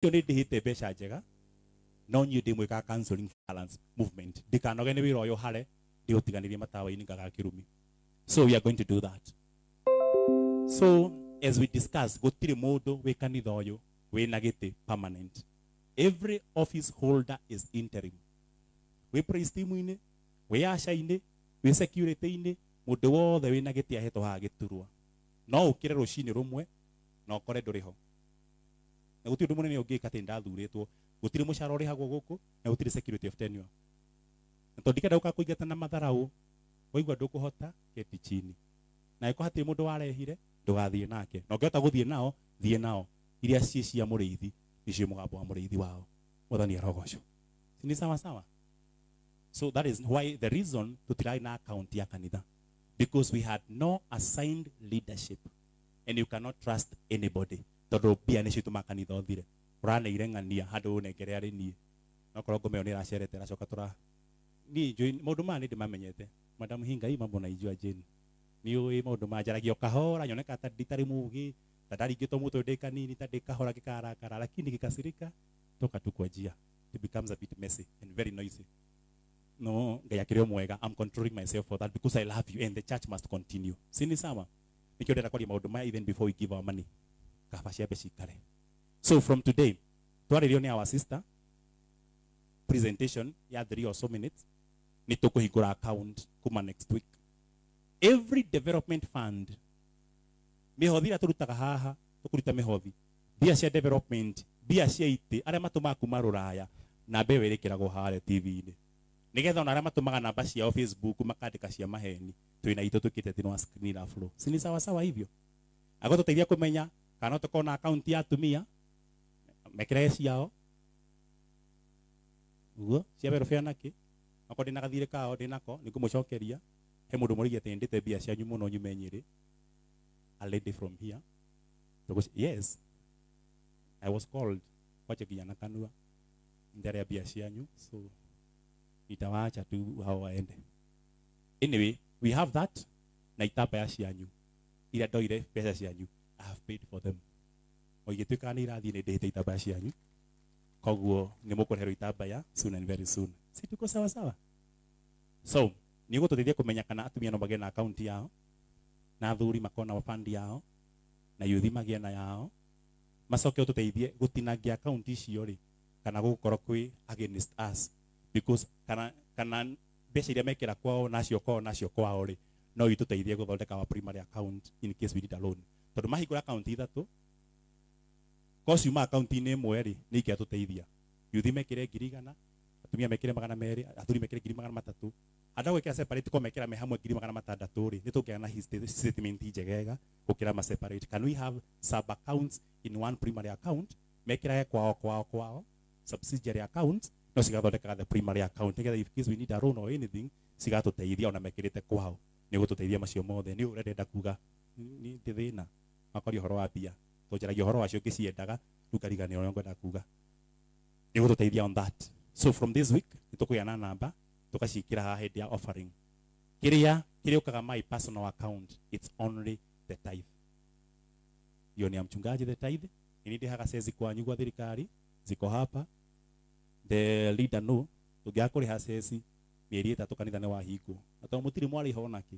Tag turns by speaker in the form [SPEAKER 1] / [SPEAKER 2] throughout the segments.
[SPEAKER 1] Ũcio nĩ ndĩhĩte mbeca njega, no niĩ ndĩmwĩkaga counseling balance movement, ndikanoge nĩ wĩra ũyũ hare ndĩũtiganĩrie matawa-inĩ ngaga kĩrumi. So we are going to do that. So as we discuss, gũtirĩ mũndũ wĩ kanitha ũyũ wĩna gĩtĩ permanent. Every office holder is interim. Wĩ praise team-inĩ, wĩ usher-inĩ, wĩ security-inĩ, mũndũ wothe wĩna gĩtĩ ahetwo haha gĩturwa. No ũkĩre rũcinĩ rũmwe na ũkore ndũrĩ ho. Na gũtirĩ ũndũ mũnene ũngĩka atĩ ndathurĩtwo. Gũtirĩ mũcara ũrĩhagwo gũkũ na gũtirĩ security of tenure. Na tondũ ndikenda gũka kũingata na matharaũ, waigua ndũkũhota, keti chini. Na ĩko hatirĩ mũndũ warehire, ndũgathiĩ nake. Na ũngĩhota gũthiĩ nao, thiĩ nao. Iria ciĩ cia mũrĩithi, nĩcio mũgambo wa mũrĩithi wao. Mwathani arogocwo. Si ni sawa sawa? So that is why the reason tũtirarĩ na account ya kanitha. Because we had no assigned leadership. And you cannot trust anybody. Tondũ mbia nĩcio itũmaga kanitha ũthire. Ũraneire ng'ania handũ ũnengere arĩ niĩ. No korwo ngoma ĩyo nĩ ĩracerete ĩracoka tũra niĩ njũĩ maũndũ maya nĩ ndĩmamenyete. Madam Hinga, hii mambo naijua Jane. Nĩ ũĩ maũndũ maya njaragia o kahora nyoneka ta nditarĩ mũgĩ, ta ndaringĩtwo mũtwe ndĩ kanini, ta ndĩ kahora gĩkarakara, lakini gĩkasirika toka tu kwa njia. It becomes a bit messy and very noisy. No, Ngai akĩrĩ o mwega. I'm controlling myself for that because I love you and the church must continue. Si ni sawa? Nĩkĩo ndĩrenda kwaria maũndũ maya even before we give our money. Kaba ciambe cikare. So from today, twarĩrio nĩ our sister presentation ya 3 or so minutes, nĩ tũkũhingũra account kuma next week. Every development fund, mĩhothi ĩrĩa tũrutaga haha, tũkũruta mĩhothi, mbia cia development, mbia cia itĩ, arĩa matũmaga kuma rũraya, namba ĩyo ĩrĩkĩragwo harĩa T V-inĩ. Nĩgetha ona arĩa matũmaga namba ciao Facebook makandĩka cia maheni, twĩna itũ twĩkĩte thĩinĩ wa screen ira flow. Si ni sawa sawa hivyo? Agũtũteithia kũmenya kana no tũkorwo na account ya atumia, mekĩrage ciao. Ũguo, cia welfare nakĩ? Okorwo ndĩna gathirĩ kao, ndĩnako, nĩngũmũcokeria. He mũndũ mũrĩirie atĩ nĩndĩte mbia cianyu mũno nyume Nyĩrĩ. A lady from here. Tũgũci-, yes. I was called. Kwache nginya na kanua. Ndarĩa mbia cianyu, so nitawaacha tu hao waende. Anyway, we have that na itambaya cianyu. Iria ndoire mbeca cianyu, I have paid for them. O igĩtuĩka nĩ irathiĩ nĩ ndĩhĩte itambaya cianyu. Koguo nĩ mũkũreherwo itambaya soon and very soon. Si tuko sawa sawa? So, nĩ ũgũtũteithia kũmenya kana atumia no magĩe na account yao, na athuri makorwo na fund yao, na youth magĩe na yao. Macoke ũtũteithie gũtinangia account icio rĩ, kana gũgũkorwo kwĩ against us. Because kana mbeca iria mekĩra kwao nacio kwao nacio kwao rĩ, no itũteithie gũthondeka our primary account in case we need a loan. Tondũ mahingũra account ithatũ, ko ciuma account-inĩ ĩmwe rĩ, nĩ ingĩatũteithia. Youth mekĩre ngiri igana, atumia mekĩre magana merĩ, athuri mekĩre ngiri magana matatũ. Andũ a gwĩkĩra separate ko mekĩra me hamwe ngiri magana matandatũ rĩ, nĩ tũngĩgĩa na statement njegega gũkĩra ma separate. Can we have sub accounts in one primary account? Mekĩrage kwao kwao kwao, subsidiary accounts, no cigathondekaga the primary account. Nĩgetha if case we need a loan or anything, cigatũteithia ona mekĩrĩte kwao. Nĩ gũtũteithia macio mothe. Nĩ ũrĩa ndĩrenda kuga, nĩ ndĩ thĩna. Makoria ũhoro wa mbia. Tũnjaragia ũhoro wacio ngĩciendaga, rĩu ngariganĩrwo ũrĩa ngwenda kuga. Nĩ gũtũteithia on that. So from this week, nĩ tũkũgĩa na namba, tũgaciĩkĩra haha hĩndĩ ya offering. Kĩrĩa kĩrĩũkaga my personal account, it's only the tithe. Hiyo ni ya mchungaji, the tithe. Nĩ ndĩhaga cezi kwanyu gwa thirikari, ziko hapa. The leader no, tũngĩaga kũrĩha ceci mĩeri ĩtatũ kanitha nĩ wahingwo. Na tondũ mũtirĩ mwarĩha ona kĩ,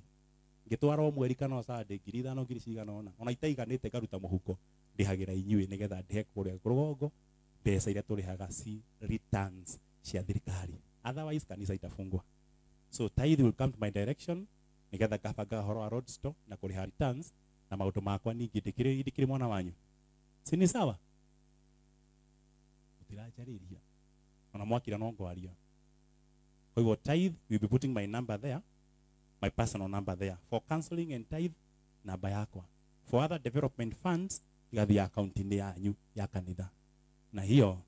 [SPEAKER 1] ngĩtwara o mweri kana o Sunday ngiri ithano, ngiri cigana ũna, ona itaiganĩte ngaruta mũhuko, ndĩhagĩra inyuĩ nĩgetha ndĩhe kũrĩa rũgongo mbeca iria tũrĩhaga ci returns cia thirikari. Otherwise kanitha itafungwa. So tithe will come to my direction nĩgetha ngabanga ũhoro wa road store na kũrĩha returns na maũndũ makwa ningĩ ndĩkĩrĩ mwana wanyu. Si ni sawa? Mũtiranjarĩria. Ona mwakira no ngwaria. Kwa hivyo tithe, we'll be putting my number there, my personal number there. For counseling and tithe, namba yakwa. For other development funds, igathiĩ account-inĩ yanyu ya kanitha. Na hiyo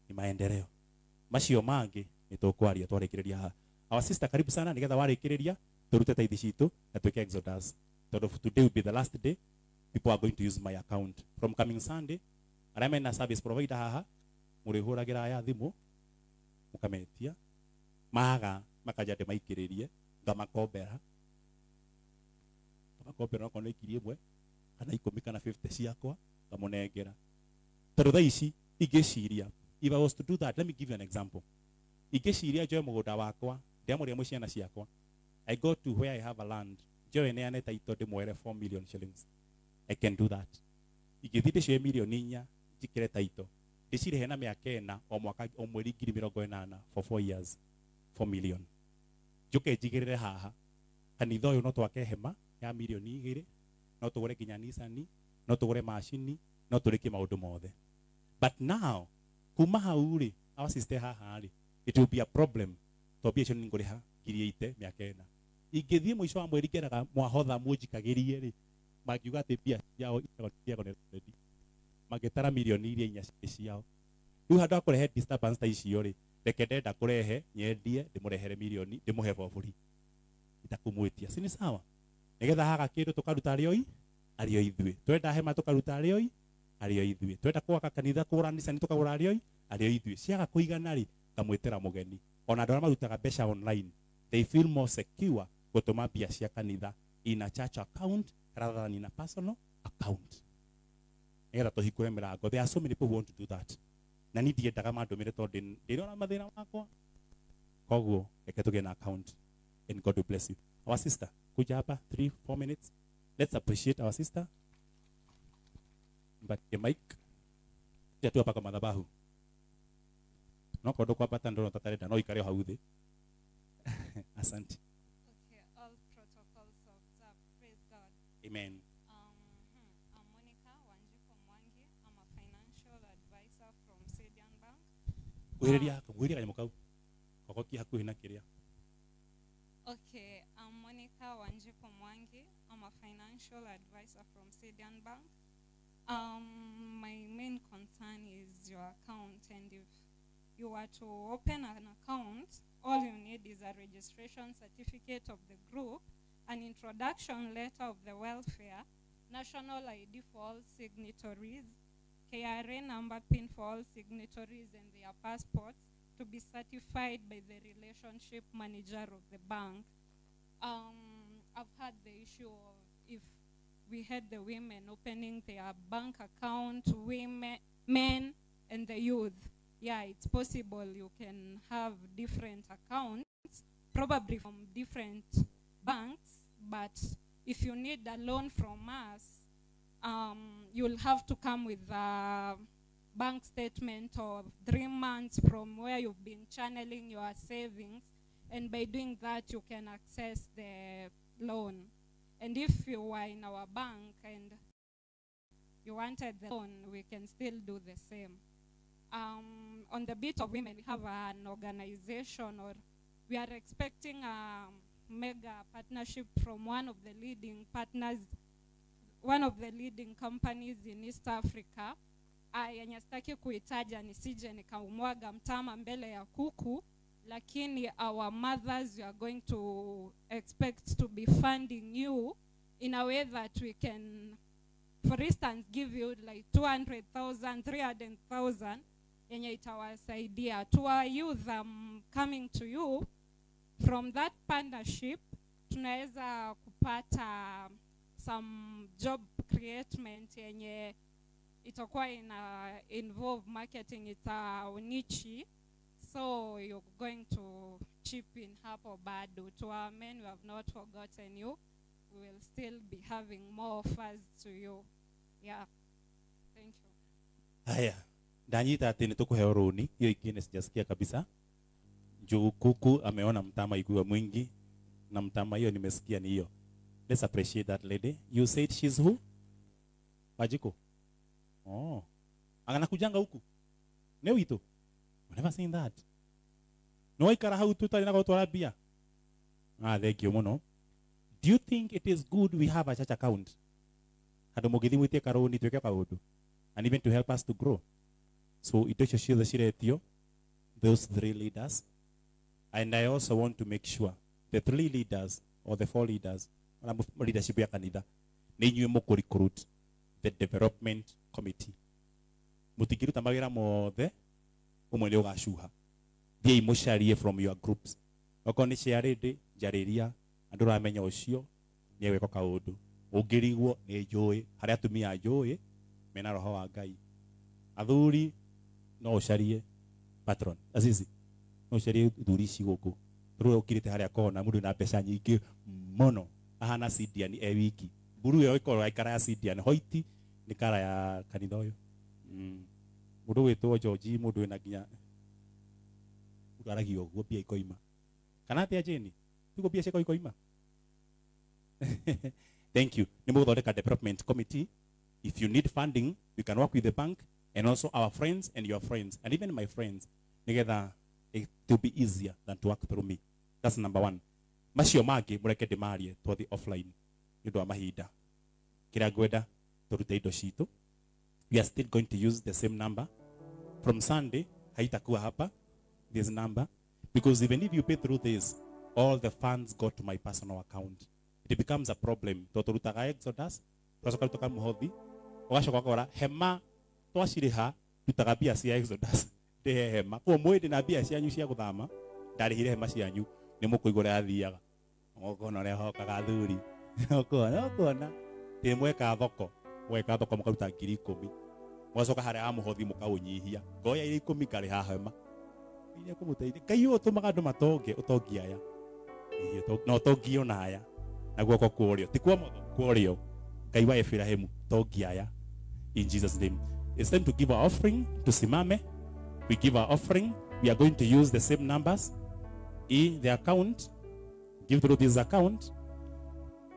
[SPEAKER 1] ni maendeleo. Macio mangĩ nĩ tũkwaria twarĩkĩrĩria haha. Our sister, karibu sana, nĩgetha warĩkĩrĩria tũrute tithe citũ na twĩke exodus. Tondũ today will be the last day people are going to use my account. From coming Sunday, arĩa mena service provider haha, mũrĩhũragĩra aya thimũ, mũkametia, maga makaja ndĩmaikĩrĩrie, ngamakombera. Ngamakombera okorwo nĩ ngiri ĩmwe, kana ikũmi kana 50 ciakwa, ngamũnengera. Tondũ thaa ici, Ingĩciria, if I was to do that, let me give you an example. Ingĩciria njoe mũgũnda wakwa, ndĩamũrĩre mũciĩ ciana ciakwa. I go to where I have a land, njoe neane title ndĩmwere 4 million shillings. I can do that. Ingĩthiĩ ndĩcioe mirioni 4 njĩkĩre title, ndĩcirĩhe na mĩaka 4 o mwaka o mweri 80,000 for 4 years, 4 million. Njoke njigĩrĩre haha kanitha ũyũ no twake hema ya mirioni 2, no tũgũre nginya Nissan, no tũgũre macini, no tũrĩkie maũndũ mothe. But now kuma hau rĩ, our sister haha rĩ, it will be a problem tondũ mbia icio nĩ ngũrĩha 80,000 mĩaka 4. Ingĩthiĩ mũico wa mweri ngeraga mwahotha mũnjikagĩrie rĩ, mangiuga atĩ mbia ciao iciagwo nĩ ready, mangĩtara mirioni iria 4 cirĩ ciao. Rĩu handũ ha kũrehe disturbance ta icio rĩ, reke ndenda kũrehe nyendie ndĩmũrehere mirioni ndĩmũhe for free itakũmwĩtia, si ni sawa? Nĩgetha haga kĩndũ tũkaruta arĩo arĩo ithuĩ, twenda hema tũkaruta arĩo arĩo ithuĩ, twenda gwaka kanitha kũgũra Nissan tũkagũra arĩo arĩo ithuĩ. Ciaga kũigana rĩ, ngamwĩtĩra mũgeni. Ona andũ arĩa marutaga mbeca online, they feel more secure gũtũma mbia cia kanitha in a church account rather than in a personal account, nĩgetha tũhingũre mĩrango. There are so many people who want to do that, na niĩ ndiendaga mandũmĩre tondũ ndĩrona mathĩna makwa. Koguo reke tũgĩe na account, and God will bless you. Our sister, kuja hapa 3-4 minutes. Let's appreciate our sister. Mpatie mic. Kuja tu hapa kwa madhabahu. No kondo kwa pata ndono tatarenda no ikare hau thĩ. Asante.
[SPEAKER 2] Okay, all protocols observed. Praise God.
[SPEAKER 1] Amen.
[SPEAKER 2] I'm Monica Wanjiku Mwangi. I'm a financial advisor from Sidian Bank.
[SPEAKER 1] Kuhĩrĩria, kuhĩrĩria kanyamũ kau. Kogoki hakuhĩ na kĩrĩa.
[SPEAKER 2] Okay, I'm Monica Wanjiku Mwangi. I'm a financial advisor from Sidian Bank. My main concern is your account, and if you are to open an account, all you need is a registration certificate of the group, an introduction letter of the welfare, national ID for all signatories, KRA number PIN for all signatories and their passports to be certified by the relationship manager of the bank. I've had the issue of if we had the women opening their bank account, women, men, and the youth. Yeah, it's possible you can have different accounts, probably from different banks, but if you need a loan from us, you'll have to come with a bank statement of 3 months from where you've been channeling your savings, and by doing that, you can access the loan. And if you were in our bank and you wanted the loan, we can still do the same. On the bit of women, we have an organization, or we are expecting a mega partnership from one of the leading partners, one of the leading companies in East Africa. Yenye sitaki kuitaja nisije nikaumwaga mtama mbele ya kuku, lakini our mothers, we are going to expect to be funding you in a way that we can, for instance, give you like 200,000, 300,000 yenye itawasaidia. To our youth, coming to you from that partnership, tunaweza kupata some job createment yenye itakuwa ina involve marketing, it's a niche. So you're going to chip in hapo bado. To our men, we have not forgotten you. We will still be having more offers to you. Yeah, thank you.
[SPEAKER 1] Haya, ndanyita ati ni tukuheo runi, hiyo ingine sijasikia kabisa. Juu kuku ameona mtama ikuwa mwingi, na mtama hiyo nimesikia ni hiyo. Let's appreciate that lady. You said she's who? Wajiko. Oh. Anakujanga huku. Ne wito. I've never seen that. No ikara hau tutari na gutwara mbia. Ah, thank you muno. Do you think it is good we have a church account? Andu mugithi mwitie karoni twike kaundu. And even to help us to grow. So indo icio ciothe ciretio those three leaders. And I also want to make sure the three leaders or the four leaders, leadership ya kanitha, ni inyuĩ mũkũ recruit the development committee. Mũtingĩruta mawĩra mothe, ũmwe nĩ ũgacuha. Thiĩi mũcarie from your groups. Okorwo nĩ ciarĩndĩ, njarĩria, andũ ũramenya ũcio nĩ egwĩka kaũndũ. Ũngĩrigwo nĩ njũĩ, harĩa atumia njũĩ mena roho wa Ngai. Athuri No ũcarie patron Azizi, no ũcarie thuri ici gũkũ rũrĩa ũkirĩte harĩa kona mũndũ na mbeca nyingĩ mũno ahana Sidian e wiki mburu ĩyo ĩkorwo aikara ya Sidian hoiti nĩ kara ya kanitha ũyũ. Mũndũ wĩtwo George, mũndũ wĩna nginya mũndũ aragia ũguo mbia ikoima kana atĩa Jane, tiguo mbia ciakwa ikoima. Thank you. Nĩ mũgũthondeka development committee. If you need funding, we can work with the bank and also our friends and your friends and even my friends nigetha it will be easier than to work through me. That's number one. Macio mangĩ mũreke ndĩmarie twathi offline nĩ ũndũ wa mahinda. Kĩrĩa ngwenda tũrute indo citũ. We are still going to use the same number. From Sunday haitakuwa hapa this number, because even if you pay through this, all the funds go to my personal account. It becomes a problem. Tondũ tũrutaga Exodus, tũgacoka tũka mũhothi, ũgacoka ũkora hema twacirĩha rutaga mbia cia Exodus ndĩhe hema. Koguo mwĩndĩ na mbia cianyu cia gũthama ndarĩhire hema cianyu nĩ mũkũigua ũrĩa athiaga. Ũkona ũrĩa hokaga athuri. Ũkona ndĩ mweka thoko, mweka thoko mũkaruta 10,000. Mũgacoka harĩa ha mũhothi mũkaũnyihia. Ngoya iria 10 ngarĩha hema. Iria kũmũteithia. Ngai ũyũ ũtũmaga andũ matonge ũtongi aya. No ũtongi ona aya. Na guoko kwa ũrĩo. Ti kwa motho, kwa ũrĩo. Ngai wa Ibrahimu tongi aya. In Jesus' name. It's time to give our offering. Tusimame. We give our offering. We are going to use the same numbers in the account. Give through this account.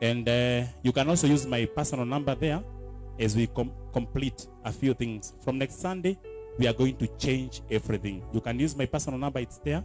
[SPEAKER 1] And you can also use my personal number there as we complete a few things. From next Sunday, we are going to change everything. You can use my personal number. It's there.